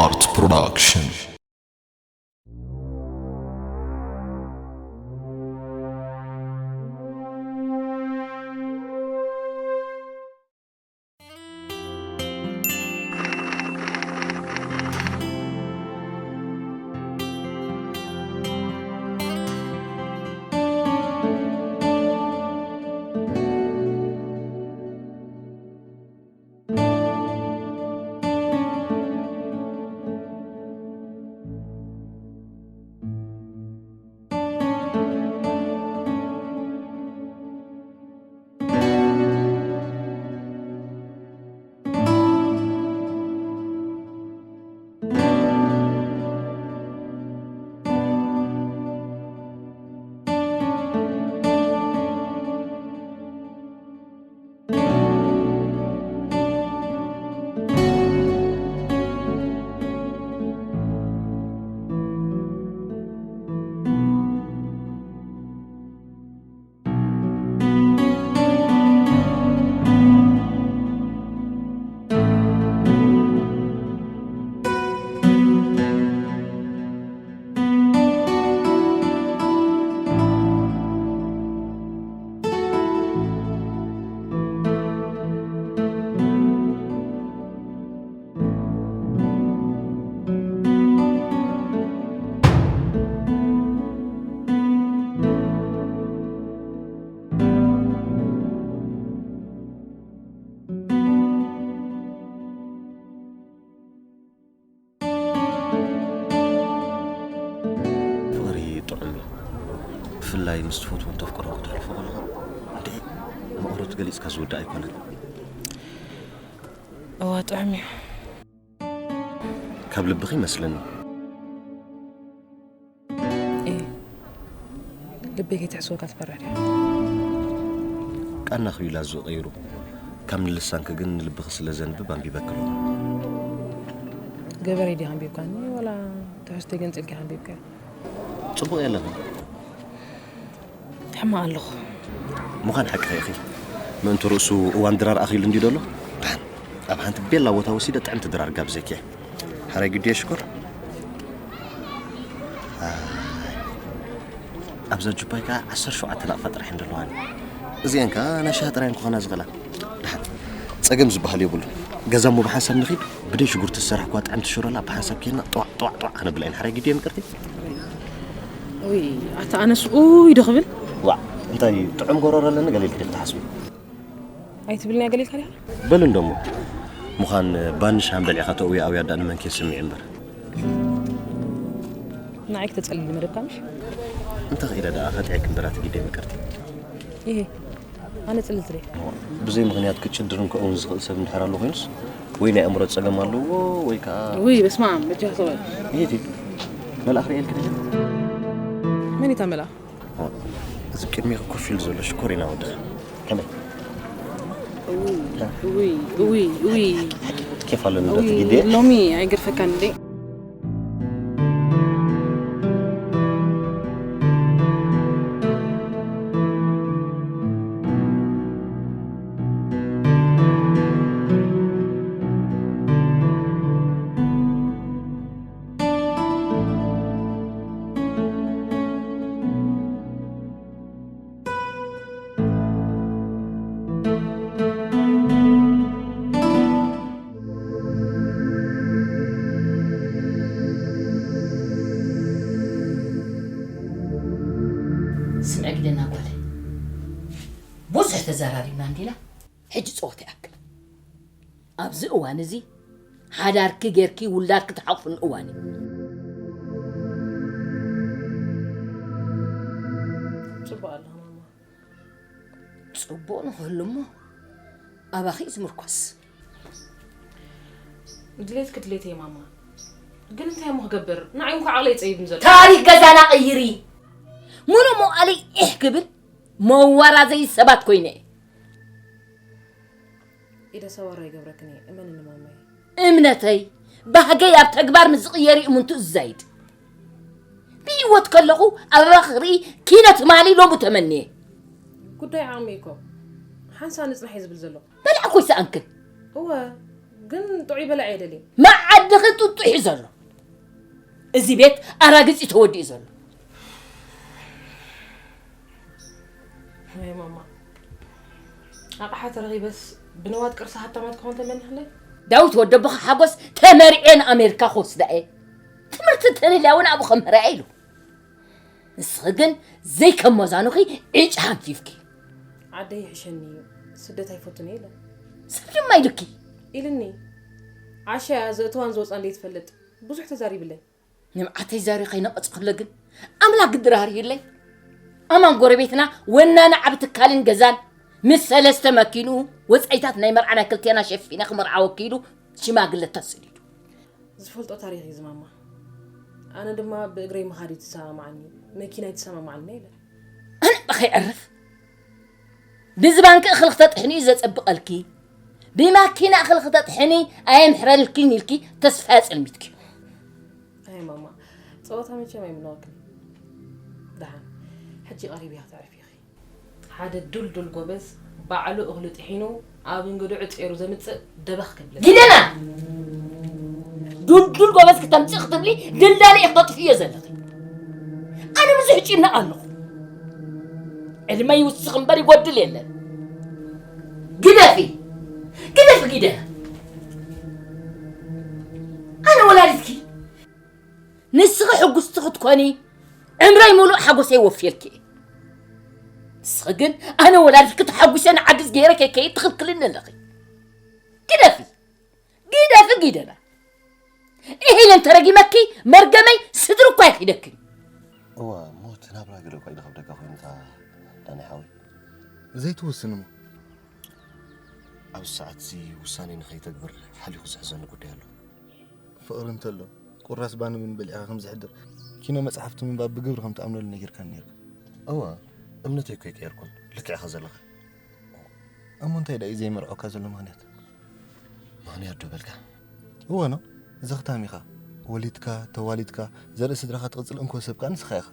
Production. ፍቕሪ ጥዑም እዩ። ብፍላይ ምስ ትፈትዎን ተፍቅሮን ክተሕልፎ ከለኻ እንድዒ መቐረቱ ገሊጽካ ዝውዳእ ኣይኮነን። እዋ ጥዑም እዩ። ካብ ልብኺ ይመስለኒ። እየ። ልበይ ከይትሕስወካ ትፈርሕ ድያ? ቃና ክብላ ዝቕይሩ ካብ ንልሳንኪ ግን ንልብኺ ስለ ዘንብብ ኣንቢበኪ ኣለኹ። ገበረይ ዲኻ ኣንቢብካኒ ወላ ትሕዝቶይ ገንጺልኪ ኣንቢብካዮ? ጽቡቕ የለኺ። ሕማቕ ኣለኹ። ምዃን ሓቅኺ ኢኺ። ምእንቲ ርእሱ እዋን ድራር ኣኺሉ እንድዩ ደሎ። ደሓን ኣብ ሓንቲ ቤላ ቦታ ወሲደ ጥዕምቲ ድራር ጋብዘኪ እየ። ሓራይ ግዲ ሽኮር። ኣይ፣ ኣብዛ ጁባይ ከኣ ዓሰርተ ሸውዓተ ናቕፋ ጥራሕ እየን ዘለዋኒ። እዚአን ከኣ ናይ ሻሂ ጥራይ እየን ክኾና ዝኽእላ። ደሓን ጸገም ዝበሃል የብሉ። ገዛ እሞ ብሓንሳብ ንኺድ፣ ብደይ ሽጉርቲ ዝሰራሕኩዋ ጥዕምቲ ሽሮላ ብሓንሳብ ኬድና ጥዋዕ ጥዋዕ ጥዋዕ ክነብላ ኢና። ሓራይ ግዲ ምቅርቲ። ውይ፣ ኣታ ኣነስ ኡይ ዶ ክብል? ዋዕ፣ እንታይ ጥዑም ጎረሮ ኣለኒ ገለ ኢልኪ ዲኺ ትሓስቢ? ኣይትብልንያ ገለ ኢልካ ዲኻ? በል እንዶ እሞ። ምዃን ባኒ ሻሂ በሊዕካ ተእውያ ኣውያ ደኣ ንመን ከየስምዕ እምበር። ንዓይ ክተጸልሊ መደብካ ምሽ? እንተ ኽኢለ ደኣ ከጥዕየኪ እምበር ኣቲ ግደይ ምቅርቲ። ይሄ፣ ኣነ ጽልልቲ ደይ። ብዘይ ምኽንያት ክጭድርን ክእውን ዝኽእል ሰብ እንድሕር ኣሎ ኮይኑስ፣ ወይ ናይ ኣእምሮ ጸገም ኣለዎ፣ ወይ ከኣ ውይ፣ በስመ ኣብ፣ በጃኻ ተባል። ይሄ እቲ መልኣኽ ርእየልኪ ዲኺ? መን እታ መልኣኽ? እዚ ቅድሚኺ ኮፍ ኢሉ ዘሎ ሽኮሪና ወድኺ። ከመይ? ውይ፣ ውይ፣ ውይ፣ ውይ። ኬፍ ኣለኒ ዶ ውይ፣ ትግዲ? ሎሚ ኣይገድፈካን እንዴ? ስምዒ ግደና ጓለይ፣ ብዙሕ ተዘራሪብና እንዲና፣ ሕጂ ጸወታ ይኣክል። ኣብዚ እዋን እዚ ሓዳርኪ ጌርኪ ውላድኪ ትሓቑፍሉ እዋን እዩ። ጽቡቕ ኣለኻ ማማ። ጽቡቕ ንኽህሉ እሞ ኣባኺ እዩ ዝምርኮስ። ድሌትኪ ድሌተይ ማማ፣ ግን እንታይ እሞ ክገብር? ንዓይ እንኳ ዓቕለይ ጸቢብኒ ዘሎ። ታሪኽ ገዛና ቀይሪ። ሙሉእ መዋእለይ ኢሕ ክብል መዋራዘይ ሰባት ኮይነ እየ። ኢደ ሰዋራ ይገብረክን እየ፣ እመንኒ ማማይ። እምነተይ፣ ባህገይ ኣብ ተግባር ምስ ዝቕየር እዩ እምንቱ ዝዛይድ። ብህይወት ከለኹ ኣበባ ክርኢ ኪነ ትማሊ ሎሚ ተመንየ። ጉዳይ ዓቕሚ እዩ እኮ። ሓንሳእ ንጽናሕ እዩ ዝብል ዘሎ። መልኣክ ኣይሰኣንክን። እወ፣ ግን ጥዑይ በላዕ እየ ደልየ። መዓድኺ ጥጡሕ እዩ ዘሎ። እዚ ቤት ኣራግጺ ተወዲኡ ዘሎ። ኣይ ማማ፣ ኣቕሓ ተረኺበስ ብንዋት ቅርሲ ሃብታማት ክኾን ተመኒኽለይ። ዳዊት ወደቦኻ ሓጎስ ተመሪዐ ንኣሜሪካ ክወስዳ እየ። ትምህርቲ እንተደልያ እውን ኣብኡ ከምህራ እየ ኢሉ። ንስኺ ግን ዘይከመዛኑኺ ዕጭ ሃንቲፍኪ። ዓደይ ይሕሸኒ እዩ፣ ስደት ኣይፈቱን እየ ኢለ። ሰብ ድማ ኢሉኪ። ኢልኒ። ዓሻ እያ ዘእትዋን ዝወፃን ዘይትፈልጥ። ብዙሕ ተዛሪብለይ። ንብዓተይ ዛሪ ከይነቐፅክለ ግን ኣምላክ ግድር ሃርዩለይ። ኣማን ጎረቤትና ወናኒ ዓብ ትካልን ገዛን ምስ ሰለስተ መኪንኡ ወፃኢታት ናይ መርዓ ናይ ክልቴና ሸፊነ ክምርዓ ወኪሉ ሽማግለ ተሰዲዱ። ዝፈልጦ ታሪኽ እዩ ዝማማ። ኣነ ድማ ብእግረይ ምኻድ እዩ ትሰማማዓኒ፣ መኪና እዩ ትሰማማዓኒ ኢለ። ኣነ ከይዕርፍ ብዚ ባንኪ እኽሊ ክተጥሕኒ እዩ ዘፀብቐልኪ፣ ብማኪና እኽሊ ክተጥሕኒ ኣየምሕረልኪን ኢልኪ ተስፋ ኣፀልሚትኪ። ኣይ ማማ፣ ፀወታ መቸም ኣይምነወክን። ደሓን ሕጂ ቀሪብ እያ ክትዕርፊ ኢኺ። ሓደ ዱልዱል ጎበዝ ባዕሉ እኽሉ ጥሒኑ ኣብ እንግድዑ ጸይሩ ዘምጽእ ደበኽ ክብል። ጊደና ዱልዱል ጎበዝ ክተምፅእ ክትብሊ ድልዳለ ኢኽ ተጥፍዮ ዘለኺ። ኣነ ብዙሕ ጭነቕ ኣለኹ። ዕድመ ይውስኽ እምበር ይጎድል የለን። ግደፊ ግደፊ ጊደና። ኣነ ወላዲትኪ ንስኺ ሕጉስቲ ክትኮኒ ዕምረይ ሙሉእ ሓጎሰይ ወፍየልኪ እየ። ንስኺ ግን ኣነ ወላዲትኪ ተሓጒሰ ንዓድስ ገይረ ከይከይድ ትኽልክልኒ ኣለኺ። ግደፊ ግደፊ ጊደና። ኢሂለ እንተረጊመኪ መርገመይ ስድሪ እኳ ይኺደክን። እዋ ሞት ናብራ ገለ እኳ ይደኸብደካ ኮይንካ ዳኒ ሓወይ። ዘይትውስን እሞ ኣብዚ ሰዓት እዚ ውሳኔ ንኸይተግብር ሓሊኹ ዝሕዘኒ ጉዳይ ኣሎ። ፍቕሪ እንተሎ ቁራስ ባኒ እውን በሊዕካ ከም ዝሕድር ኪኖ መጽሓፍቲ ምንባብ ብግብሪ ከም ትኣምነሉ ነጊርካኒ ነይርካ። እዋ እምነተይ እኮ ኣይቀየርኩን፣ ልክዕ ኢኻ ዘለኻ። እሞ እንታይ ደኣ እዩ ዘይመርዖካ ዘሎ ምኽንያት? ምኽንያት ዶ በልካ? እወ ነው። ዘኽታም ኢኻ። ወሊድካ፣ ተዋሊድካ፣ ዘርኢ ስድራኻ ትቕጽል እንኮ ሰብ ከኣ ንስኻ ኢኻ።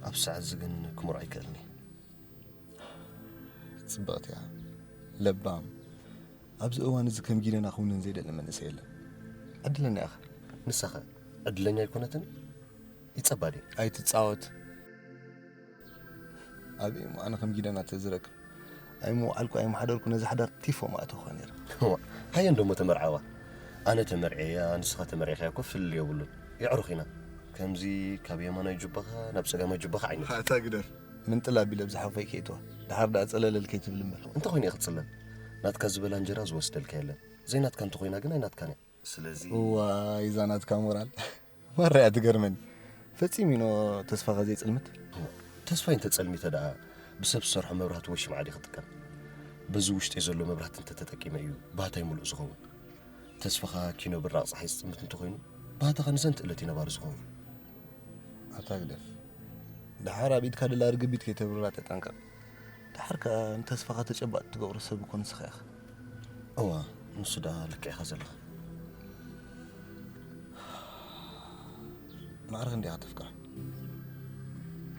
ኣብ ሰዓት እዚ ግን ክምርዖ ኣይክእልን እየ። ጽብቕቲ እያ። ለባም። ኣብዚ እዋን እዚ ከም ጊደና ክውንን ዘይደሊ መንእሰይ የለን። ዕድለኛ ኢኻ። ንሳኸ ዕድለኛ ኣይኮነትን? ይጸባ ድየ? ኣይትጻወት። ኣበይ እሞ ኣነ ከም ጊደና ተዝረክብ? ኣይምውዓልኩ ኣይምሓደርኩ ነዛ ሓዳር ቲፎ ምኣተኹዋ ነይረ። እዋ፣ ሃየ እንዶ እሞ ተመርዓዋ። ኣነ ተመርዕየያ ንስኻ ተመርዒኻያ እኮ ፍልልይ የብሉን። የዕሩኽ ኢና። ከምዚ ካብ የማናይ ጁባኻ ናብ ጸጋማይ ጁባኻ ዓይነት። ኣታ ግደፍ። ምንጥል ኣቢለ ብዝሓፈይ ከይትዋ። ድሓር ደኣ ጸለለል ከይትብል እምበር። እንተኾይኑ እየ ክጽለል። ናትካ ዝበላ እንጀራ ዝወስደልካ የለን። ዘይናትካ እንተኾይና ግን ኣይናትካን እያ። ስለዚ እዋይ እዛ ናትካ ሞራል ማራ እያ ትገርመኒ። ፈጺሙ ኢኖ ተስፋኻ ዘይጽልምት። ተስፋይ እንተጸልሚተ ደኣ ብሰብ ዝሰርሖ መብራህቲ ወይ ሽምዓ ድየ ክጥቀም? በዚ ውሽጠይ ዘሎ መብራህቲ እንተተጠቂመ እዩ ባህታይ ምሉእ ዝኸውን። ተስፋኻ ኪኖ ብራቕ ጸሓይ ዝጽምት እንተኾይኑ ባህታኻ ንዘንትእለት እዩ ነባሪ ዝኸውን። ኣታ ግደፍ። ደሓር ኣብ ኢድካ ደላ ርግቢት ከይተብርራ ተጠንቀቕ። ደሓር ከኣ ንተስፋኻ ተጨባጥ ትገብሮ ሰብ እኮ ንስኻ ኢኻ። እዋ ንሱ ደኣ ልክዕ ኢኻ ዘለኻ። ማዕረ ክንደይ ኢኻ ተፍቅራ?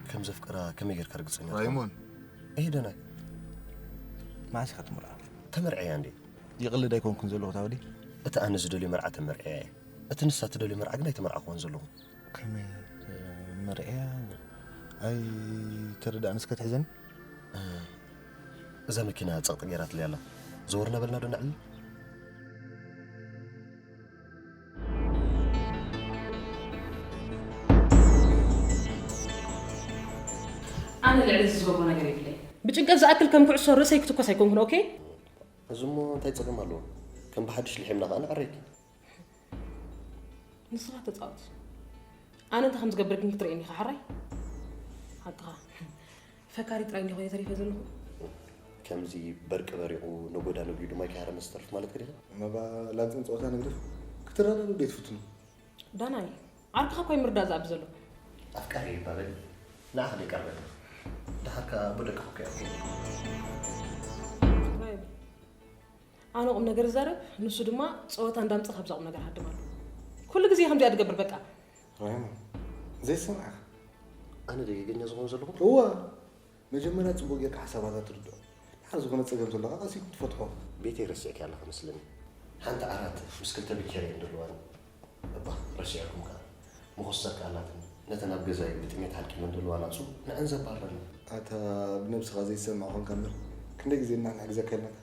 ከም ዘፍቅራ ከመይ ጌርካ ርግጸኛ ትኸውን? ራይሞን። እሂ ደናይ። መዓስ ኢኻ ትምርዓ? ተመርዕያ እንዴ? ይቕልድ ኣይኮንኩን ዘለኹ ታወዲ? እቲ ኣነ ዝደልዮ መርዓ ተመርዕያ እየ። እቲ ንሳ ትደልዮ መርዓ ግን ኣይተመርዓኹዎን ዘለኹ። ከመይ መርዕያ ኣይተረዳእንስ ከትሕዘኒ? እዛ መኪና ጸቕጢ ገይራትለይ ኣላ። ዘወር እናበልና ዶ ነዕልል? ኣነ ልዕሊ እዚ ዝገብሮ ነገር የብለይ። ብጭንቀት ዝኣክል ከም ኩዕሶ ርእሰይ ክትኮስ ኣይኮንኩን። ኦኬ። እዚ እሞ እንታይ ጸገም ኣለዎ? ከም ብሓድሽ ልሒምና ከኣ ንዕረየኪ። ንስኻ ተጻወት። ኣነ እንታይ ከም ዝገብር ግን ክትርእየኒ ኢኻ፣ ሕራይ? ሓቅኻ። ፈካሪ ጥራይ እንዲኾነ ተሪፈ ዘለኹ። ከምዚ በርቂ በሪቑ ነጎዳ ነጒዱ ማይ ከይሃረመ ዝተርፍ ማለት ከ ዲኻ? መባ ላንጽን ጸወታ ንግደፍ። ክትረዳድኡ ዶ ትፍትኑ? ዳናይ፣ ዓርክኻ እኮ እዩ ምርዳእ ዝኣቢ ዘሎ። ኣፍቃሪ ይባበል ንዓኻ ደይቀርበል። ደሓር ከኣ ኣቦ ደቅኻ እኮ እያ። ኣነ ቁም ነገር እዛረብ፣ ንሱ ድማ ጸወታ እንዳምጽእ ካብዛ ቁም ነገር ሃድም ኣሎ። ኩሉ ግዜ ከምዚኣ ትገብር በቃ። ራይማ፣ ዘይሰማዕካ። ኣነ ደገገኛ ዝኾን ዘለኹ? እዋ፣ መጀመርያ ጽቡቕ ጌርካ ሓሳባታ ትርድኦ። ድሓር ዝኾነ ጸገም ዘሎ ከኣ ቀስ ኢልኩም ትፈትሖ። ቤተይ ረሲዕኪ ኣለኻ መስለኒ። ሓንቲ ዓራት ምስ ክልተ ብቸር እየን ዘለዋን። እባ ረሲዕኩም ከኣ። መኾስተር ከኣ ኣላትኒ። ነተን ኣብ ገዛይ ብጥሜት ሓልቂመን ዘለዋ ናጹ ንዐን ዘባርረን። ኣታ ብነብስኻ ዘይትሰምዕ ኾንካ እምበር፣ ክንደይ ግዜ እና ንሕግዘካ ኢልናካ።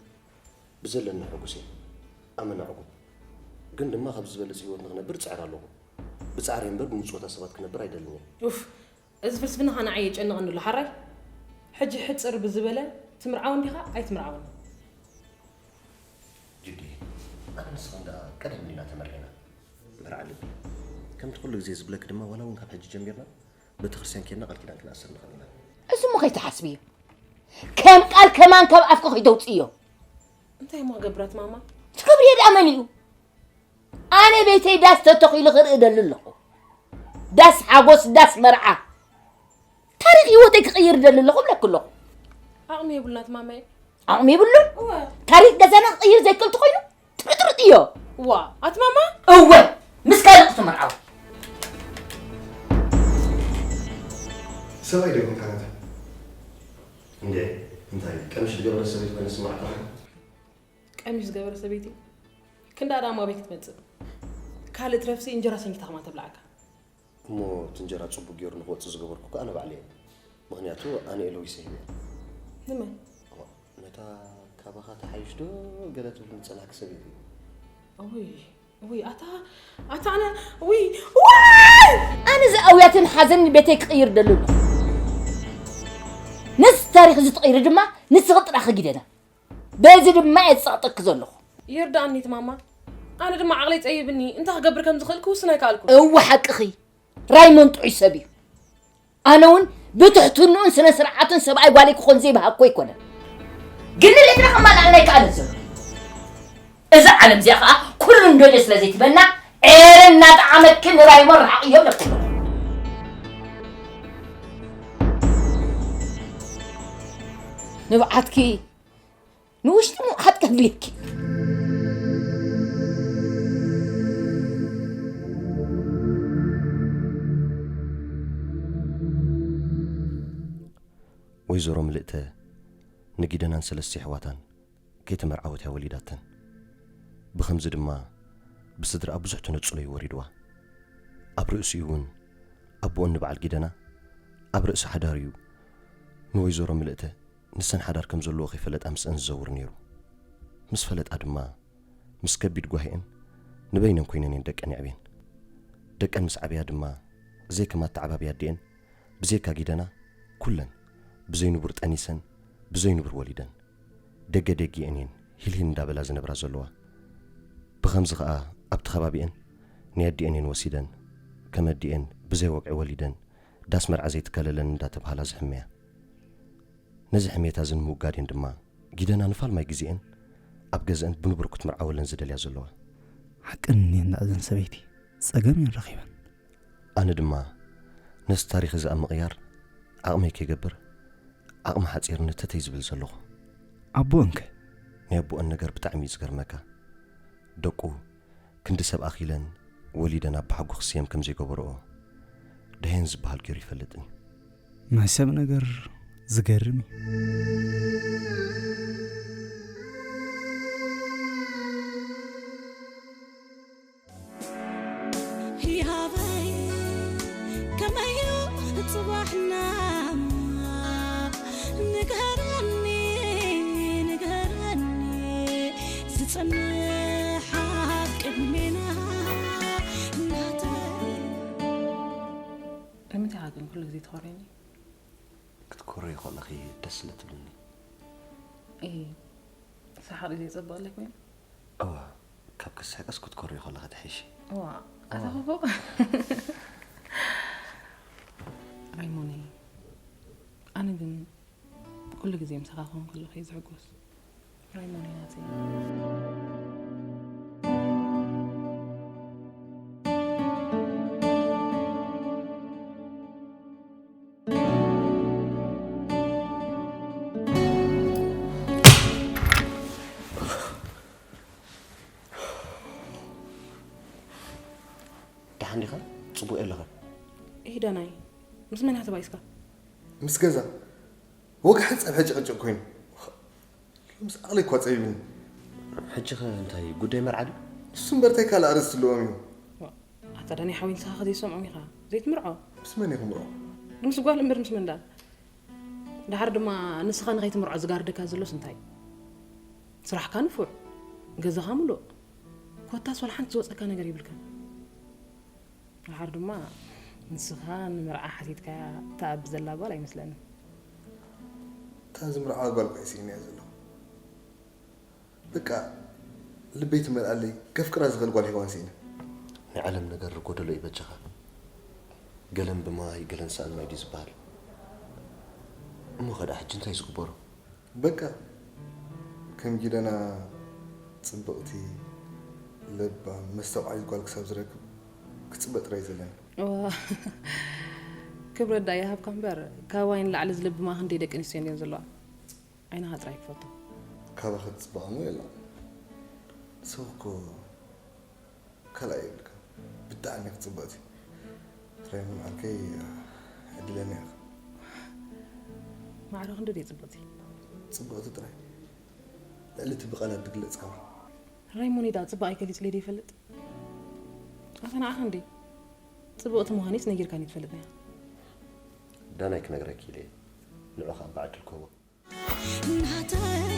ብዘለኒ ሕጉስ እየ። ኣመና ዕጉብ። ግን ድማ ካብዚ ዝበለጸ ህይወት ንኽነብር እጽዕር ኣለኹ። ብጻዕረይ እምበር ብምጽወታ ሰባት ክነብር ኣይደልን እየ። ኡፍ፣ እዚ ፍልስፍናኻ ንዓይ የጨንቐኒ ኣሎ፣ ሓራይ? ሕጂ ሕጽር ብዝበለ ትምርዓወኒ ዲኻ ኣይትምርዓወኒ? ጅዲ፣ ኣነ ንስኽን ደኣ ቀደም ዲና ተመርዒና? መርዓ ልቢ። ከምቲ ኩሉ ግዜ ዝብለኪ ድማ፣ ዋላ እውን ካብ ሕጂ ጀሚርና ቤተክርስትያን ኬድና ቃል ኪዳን ክንኣስር ንኽእል ኢና። እሱ እሞ ከይትሓስብዮ። ከም ቃል ከማን ካብ ኣፍኪ ከይተውፅእዮ። እንታይ እሞ ክገብር ኣቲ ማማ? ትገብርዮ ደኣ መን እዩ? ኣነ ቤተይ ዳስ ተተኺሉ ክርኢ ደሊ ኣለኹ። ዳስ ሓጎስ፣ ዳስ መርዓ። ታሪኽ ህይወተይ ክቕይር ደሊ ኣለኹ እብለኪ ኣለኹ። ዓቕሚ የብሉን ኣቲ ማማየ። ዓቕሚ የብሉን? እወ። ታሪኽ ገዛና ክቕይር ዘይክእል ተኾይኑ ጥርጥርጥዮ። እዋ፣ ኣቲ ማማ? እወ፣ ምስ ካልእ ክትምርዓው። ሰብኣይ ዶ ይኾንካ ናታ? እንዴ፣ እንታይ ቀምሽ ዝገበረ ሰበይቲ ኮይነ ስማዕካ? ቀምሽ ዝገበረ ሰበይቲ ክንዳ ዳማ ቤት ክትመጽእ። ካልእ ትረፍሲ እንጀራ ሰንኪታ ከማን ተብልዓካ። እሞ እቲ እንጀራ ጽቡቕ ገይሩ ንኽወጽእ ዝገበርኩ ከኣ ኣነ ባዕለይ እየ። ምኽንያቱ ኣነ እየ ለዊሰ ሂበያ። ንመን? እሞ ነታ ካባኻ ተሓይሽ ዶ ገለ ትብል ምጸናኪ ሰበይቲ። እውይ፣ እውይ፣ ኣታ፣ ኣታ ኣነ፣ እውይ፣ እውይ! ኣነ እዚ ኣውያትን ሓዘንን ቤተይ ክቕይር ደሊ ኣለኹ። ነዚ ታሪኽ እዚ ትቕይሪ ድማ ንስኺ ጥራኺ ጊደና። በዚ ድማ እየ ዝጸቕጠኪ ዘለኹ። ይርድኣኒ እቲ ማማ። ኣነ ድማ ዓቕለይ ጸቢብኒ፣ እንታይ ክገብር ከም ዝኽእል ክውስን ኣይከኣልኩን። እወ ሓቅኺ። ራይሞን ጥዑይ ሰብ እዩ። ኣነ እውን ብትሕትንኡን ስነ ስርዓቱን ሰብኣይ ጓለይ ክኾን ዘይበሃግኩ ኣይኮነን። ግን ንልእትና ከማልኣልና ኣይከኣለን ዘሎ። እዛ ዓለም እዚኣ ኸኣ ኩሉ እንደልዮ ስለ ዘይትበና፣ ዔረ እናጠዓመኪ ንራይሞን ርሓቕ እዮ ኣለኩ። ንብዓትኪ ንውሽጢ ምውሓጥ ከድልየኪ። ወይዘሮ ምልእተ ንጊደናን ሰለስተ ኣሕዋታን ከይተመርዓወት እያ ወሊዳተን። ብኸምዚ ድማ ብስድራኣ ብዙሕ ተነጽሎ እዩ ወሪድዋ። ኣብ ርእሲኡ እውን ኣቦኦን ንበዓል ጊደና ኣብ ርእሲ ሓዳር እዩ ንወይዘሮ ምልእተ ንሰን ሓዳር ከም ዘለዎ ከይፈለጣ ምስአን ዝዘውር ነይሩ። ምስ ፈለጣ ድማ ምስ ከቢድ ጓሂአን ንበይነን ኮይነን እየን ደቀን የዕብየን። ደቀን ምስ ዓብያ ድማ ብዘይ ከም ኣተዓባብያ ኣዲአን ብዘይካ ጊደና ኩለን ብዘይ ንቡር ጠኒሰን ብዘይ ንቡር ወሊደን። ደገ ደጊአን እየን ሂልሂል እንዳበላ ዝነብራ ዘለዋ። ብኸምዚ ኸኣ ኣብቲ ከባቢአን ናይ ኣዲአን እየን ወሲደን ከም ኣዲአን ብዘይ ወግዒ ወሊደን ዳስ መርዓ ዘይትከለለን እንዳተብሃላ ዝሕመያ። ነዚ ሕሜታ እዚ ንምውጋድ እየን ድማ ጊደና ንፋልማይ ግዜአን ኣብ ገዝአን ብንቡር ክትምርዓወለን ዝደልያ ዘለዋ። ሓቀን እኒአን ደኣ እዘን ሰበይቲ ጸገም እየን ረኺበን። ኣነ ድማ ነዚ ታሪኽ እዚ ኣብ ምቕያር ዓቕመይ ከይገብር ዓቕሚ ሓጺርኒ ተተይ ዝብል ዘለኹ። ኣቦእንከ? ናይ ኣቦእን ነገር ብጣዕሚ እዩ ዝገርመካ። ደቁ ክንዲ ሰብ ኣኺለን ወሊደን ኣባሓጎ ክስየም ከም ዘይገበርኦ ደሄን ዝበሃል ገይሩ ይፈልጥን እዩ። ናይ ሰብ ነገር ዝገርም እዩ። ይሃበይ ከመዩ ጽባሕና ንገረኒ ንገረኒ ዝጽንሕ ኣብ ቅድሜና ናተይ ንምንታይ ኢኻ ግን ኩሉ ግዜ ትኾርየኒ? ክትኮርይ ከለኺ ደስ ስለ ትብልኒ። እ ሰሓቕ እዩ ዘየጸብቐለይ ኮይኑ? እዋ ካብ ክስሕቅስ ክትኮርይ ከለኺ ትሕሺ። እዋ ኣታ ኾኾ ራይሞኒ ኣነ ግን ኩሉ ግዜ ምሳኻ ክኾን ከለኹ እየ ዝሕጎስ። ራይሞኒ ናተይ። ደሓን ዲኻ? ጽቡቕ ኣለኻ? እሂ ዳናይ፣ ምስ መን ኢኻ ተባኢስካ? ምስ ገዛ ወግሐ ጸብሐ ጭቕጭቕ ኮይኑ ምስ ዓቕለይ እኳ ጸቢብኒ። ሕጂ ኸ እንታይ ጉዳይ መርዓ ድዩ? ንሱ እምበር እንታይ ካልእ ኣርእስቲ ኣለዎም እዩ? ኣታ ዳኒ ሓወይ ንስኻ ከ ዘይሰምዖም ኢኻ ዘይትምርዖ? ምስ መን እየ ክምርዖ? ምስ ጓል እምበር ምስ መንዳ? ድሓር ድማ ንስኻ ንኸይትምርዖ ዝጋርደካ ዘሎስ እንታይ? ስራሕካ ንፉዕ፣ ገዛኻ ምሉእ፣ ኮታስ ዋላ ሓንቲ ዝወፀካ ነገር የብልካን። ድሓር ድማ ንስኻ ንመርዓ ሓቲትካያ ትኣቢ ዘላ ጓል ኣይመስለንን። እታ ዝምርዓዋ ጓል እኳ እየ ስኢነያ ዘለኹ። በቃ ልበይ ትመልኣለይ ከፍቅራ ዝኽእል ጓል ሄዋን ስኢነ። ናይ ዓለም ነገር ጎደሎ እዩ በጃኻ። ገለን ብማይ ገለን ሰኣን ማይ ድዩ ዝበሃል? እሞ ኸ ደኣ ሕጂ እንታይ እዩ ዝግበሮ? በቃ ከም ጊደና ጽብቕቲ ለባም መስተውዓሊት ጓል ክሳብ ዝረክብ ክጽበ ጥራይ እዩ ዘለና። እዋ፣ ክብረት ደኣ ይሃብካ እምበር ካብ ዋይ ንላዕሊ ዝልብማ ክንደይ ደቂ ኣንስትዮ እንድየን ዘለዋ። ዓይንኻ ጥራይ ክፈቶ። ካባኺ ትጽበቐ እሞ የላን። ንስኺ እኮ ካልኣይ የብልክን። ብጣዕሚ ኢኺ ጽብቕቲ። ራይሞን ዓርከይ ዕድለኛ ኢኺ። ማዕረ ክንደይ ድየ ጽብቕቲ? ጽብቕቲ ጥራይ። ልዕሊ እቲ ብቓላት ዝግለጽ ከማን። ራይሞን ደኣ ጽባቐይ ገሊጽለይ ዶ ይፈልጥ? ኣታ ንዓኻ እንዴ ጽብቕቲ ምዃነይስ ነጊርካኒ ትፈልጥ ዲኻ? ዳናይ ክነግረኪ ኢለ እየ። ንዑ ኸኣ ብዓዲ ልክህቦ። ናተይ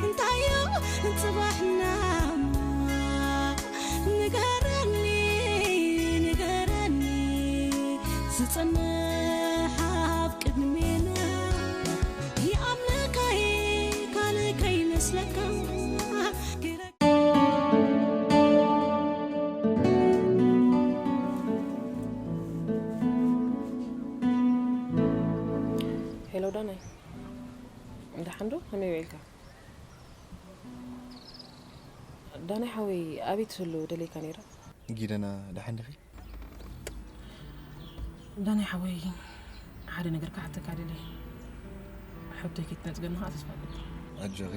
እንታይ እዩ ጽባሕና? ንገረኒ፣ ንገረኒ፣ ዝጸንሕ ኣብ ቅድሜና። ይኣምነካ እየ፣ ካልእ ከይመስለካ። ሄሎ ዳናይ፣ ደሓን ዶ? ከመይ ውዒልካ? ዳናይ ሓወይ፣ ኣበይ ትህሉ ደለይካ ነይረ። ጊደና፣ ደሓን ዲኺ? ዳናይ ሓወይ፣ ሓደ ነገር ክሓተካ ደልየ። ሕቶይ ከይትነጽገኒ ኸኣ ተስፋ እገብር። ኣጆኺ፣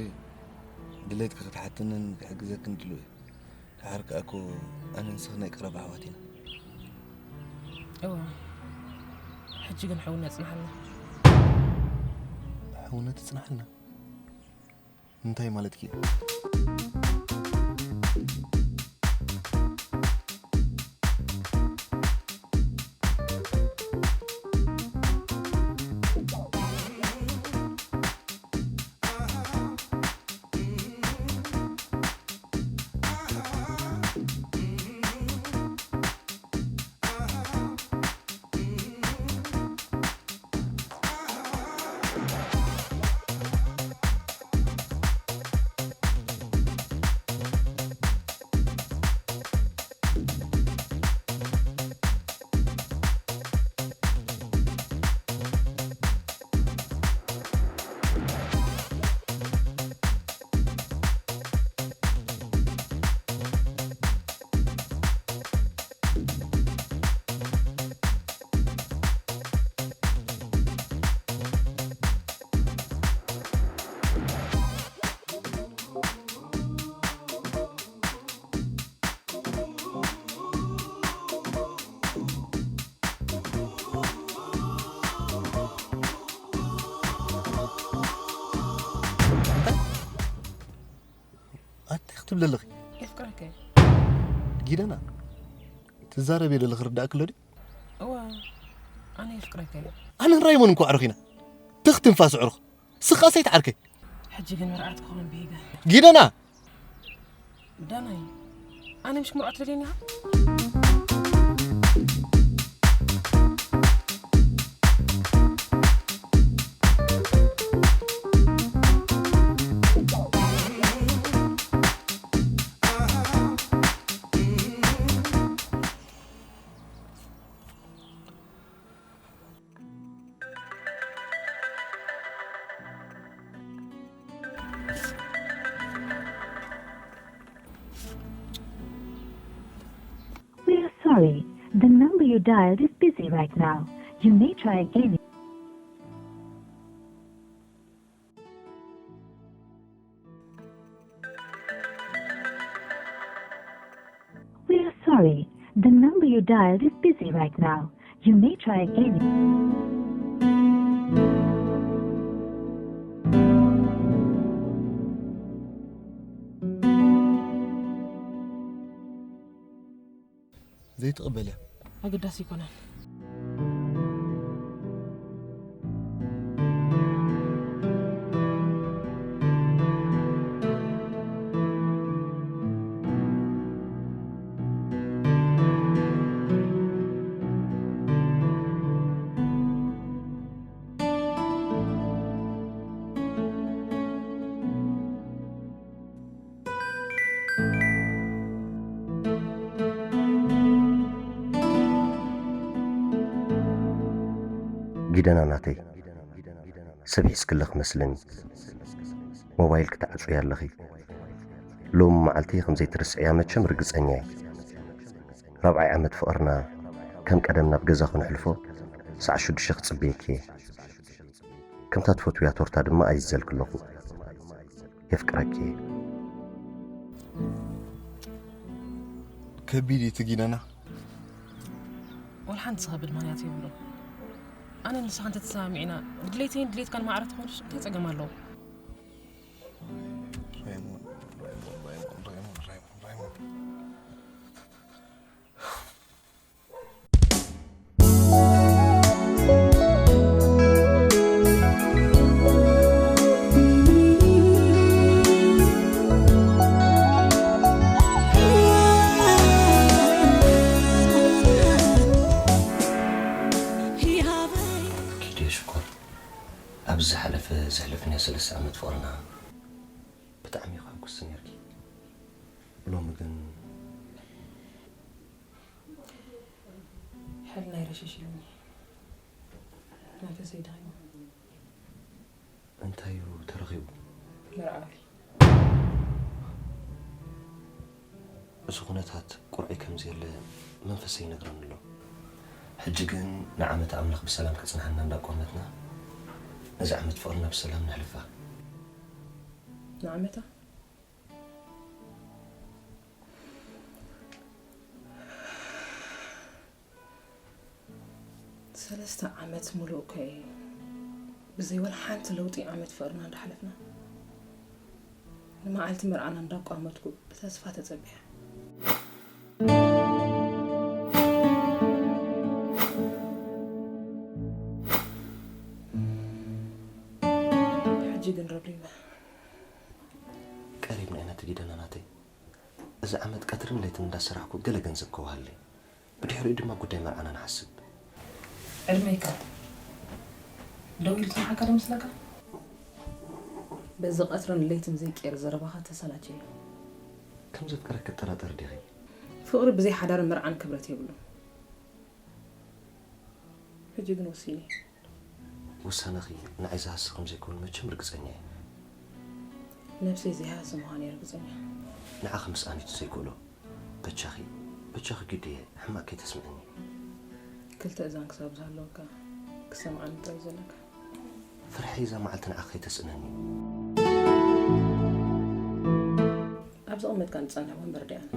ድሌትኪ ክትሓትንን ክሕግዘክን ድሉው እየ። ደሓር ከኣ እኮ ኣነ ንስኺ ናይ ቀረባ ኣሕዋት ኢና። እወ፣ ሕጂ ግን ሕውነት ጽንሓልና። ሕውነት ይጽንሓልና? እንታይ ማለትኪ እዩ? ኣታ ክትብሊ ኣለኺ? የፍቅረካ እየ። ጊደና፣ ትዛረብዮ ዘለኺ ርዳእኪ ኣሎ ድዩ? እወ፣ ኣነ የፍቅረካ እየ። ኣነን ራይሞን እኮ ኣዕሩኽ ኢና። ትኽ ትንፋስ ኣዕሩኽ። ስኻ ሰይት ዓርከይ። ሕጂ ግን መርዓት ክኸውን ብሂገ። ጊደና! ዳናይ፣ ኣነ ምሽ ክምርዖ ትደልየኒ ኢኻ? We are sorry. The number you dialed is busy right now. You may try again. We are sorry. The number you dialed is busy right now. You may try again. ዘይትቕበልያ? ኣገዳሲ ኣይኮነን። ጊደና ናተይ፣ ሰብ ሒዝክለ ክመስለኒ። ሞባይል ክትዓጽውያ ኣለኺ። ሎሚ መዓልቲ ከም ዘይትርስዕያ መቸም ርግጸኛ እየ። ራብዓይ ዓመት ፍቕርና ከም ቀደም ናብ ገዛ ክነሕልፎ ሰዓት ሽዱሽተ ክጽበየኪ እየ። ከምታ ትፈትውያ ቶርታ ድማ ኣይዝዘልኪ ኣለኹ። የፍቅረኪ እየ። ከቢድ እዩ እቲ ጊደና። ወላ ሓንቲ ዝኸብድ ምኽንያት የብሉን። ኣነ ንስኻ እንተተሰማሚዕና፣ ድሌተይን ድሌትካን ማዕረ ተኾኑስ እንታይ ጸገም ኣለዎ? ራይሞን፣ ራይሞን፣ ራይሞን፣ ራይሞን፣ ራይሞን፣ ራይሞን። ኪዱ ሽኮር፣ ኣብዚ ዝሓለፈ ዘሕለፍናዮ ሰለስተ ዓመት ፍቕርና ብጣዕሚ ኢኺ ሕጉስቲ ነይርኪ። ሎሚ ግን ሕልናይ ረሸሽ ኢሉኒ። መንፈሰይ ደኺሙ። እንታይ እዩ ተረኺቡ? መርዓዊ። እዚ ኩነታት ቁርዒ ከም ዘየለ መንፈሰይ ይነግረኒ ኣሎ። ሕጂ ግን ንዓመታ ኣምላኽ ብሰላም ከጽንሓና እንዳቋመትና፣ ነዚ ዓመት ፍቕርና ብሰላም ነሕልፋ። ንዓመታ? ሰለስተ ዓመት ሙሉእ እኮ እዩ ብዘይ ወላ ሓንቲ ለውጢ ዓመት ፍቕርና እንዳሓለፍና። ንመዓልቲ መርዓና እንዳቋመትኩ ብተስፋ ተጸቢያ። ሕጂ ግን ረብሪበ። ቀሪብና ኢና እቲ ጊደና ናተይ። እዚ ዓመት ቀትርን ለይትን እንዳሰራሕኩ ገለ ገንዘብ ከውሃለይ። ብድሕሪኡ ድማ ጉዳይ መርዓና ንሓስብ። ዕድመይካ ደው ኢሉ ዝነሓካ ዶ መስለካ? በዚ ቀትርን ለይትን ዘይቅየር ዘረባኻ ተሰላችየ። ከም ዘፍቅረኪ ትጠራጠሪ ዲኺ? ፍቕሪ ብዘይ ሓዳርን መርዓን ክብረት የብሉን። ሕጂ ግን ወሲነ። ውሳነኺ ንዓይ ዝሃሲ ከም ዘይኮነ መቸም ርግጸኛ እየ። ነብሰይ ዘይሃሲ ምዃነይ ርግጸኛ። ንዓኺ ምስኣን እዩ ዘይክእሎ። በጃኺ፣ በጃኺ ግዲ እየ፣ ሕማቕ ከይተስምዕኒ። ክልተ እዛን ክሳብ ዝሃለወካ ክሰምዓኒ ጥራይ ዘለካ። ፍርሒ እዛ መዓልቲ ንዓኺ ከይተስእነኒ። ኣብ ዝቕመጥካ ንጸንሕ ወንበር ዲኣን።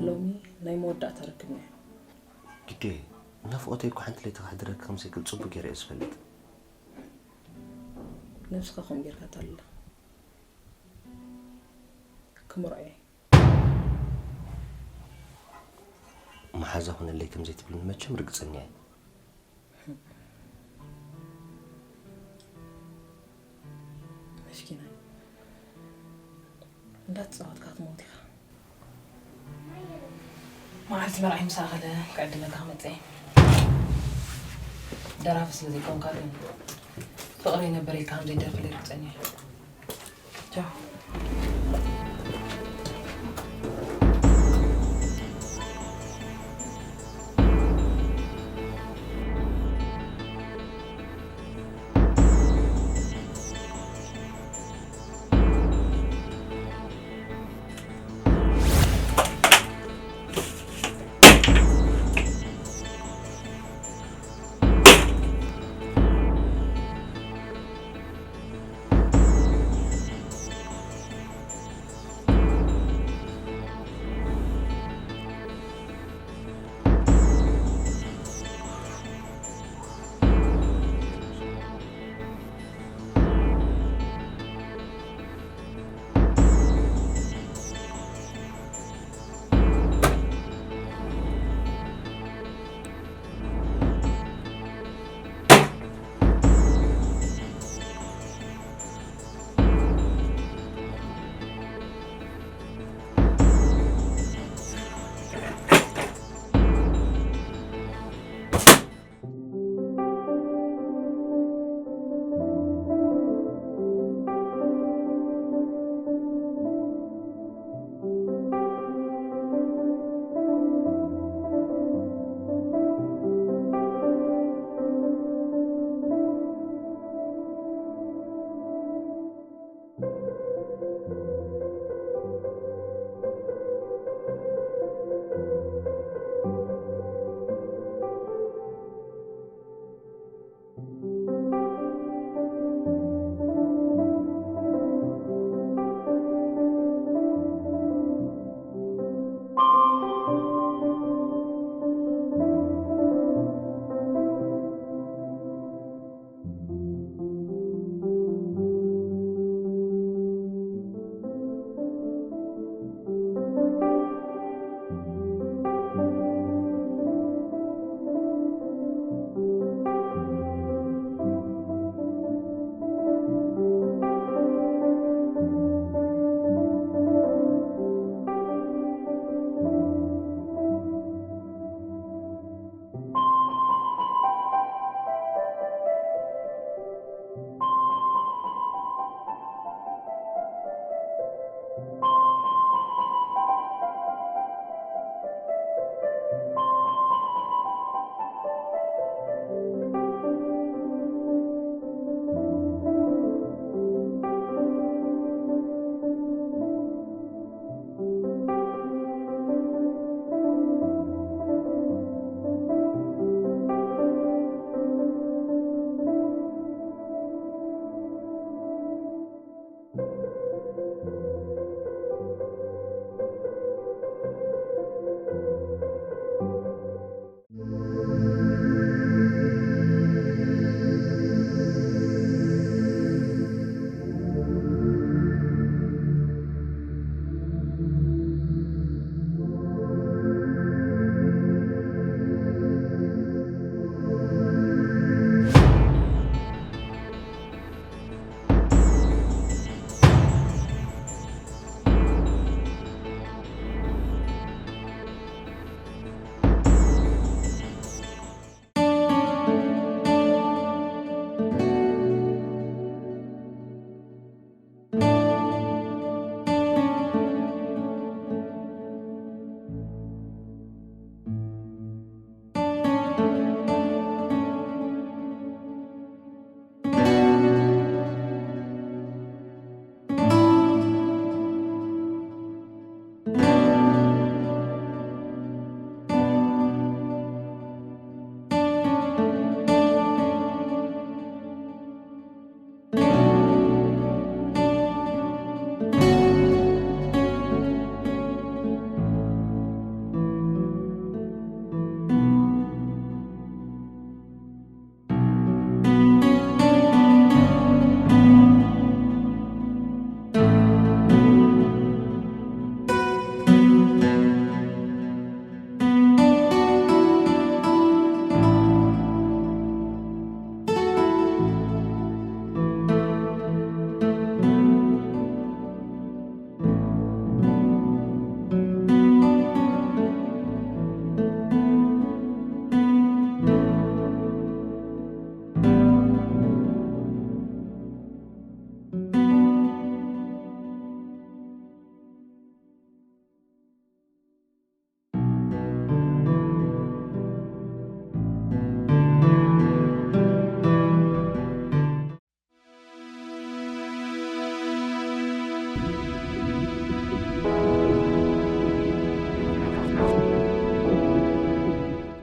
ሎሚ ናይ መወዳእታ ርክብና እዩ። ግዴ፣ ናፍቖተይ እኮ ሓንቲ ለይቲ ከሕድረኪ ከም ዘይክእል ጽቡቕ ገይረ እየ ዝፈልጥ። ነብስኻ ከምኡ ጌርካ ኣታልላ። ክምርዖ እየ። መሓዛ ሁነለይ ከም ዘይትብልኒ መቸም ርግጸኛ እየ። መስኪናይ፣ እንዳተጻወትካ ትመውት ኢኻ። መዓልቲ መርዓይ ምስ ኣኸለ ክዕድመካ ክመጽእ እየ። ደራፊ ስለ ዘይኮንካ ግን፣ ፍቕረይ ነበር ኢልካ ከም ዘይደርፈለይ ርግጸኛ እየ።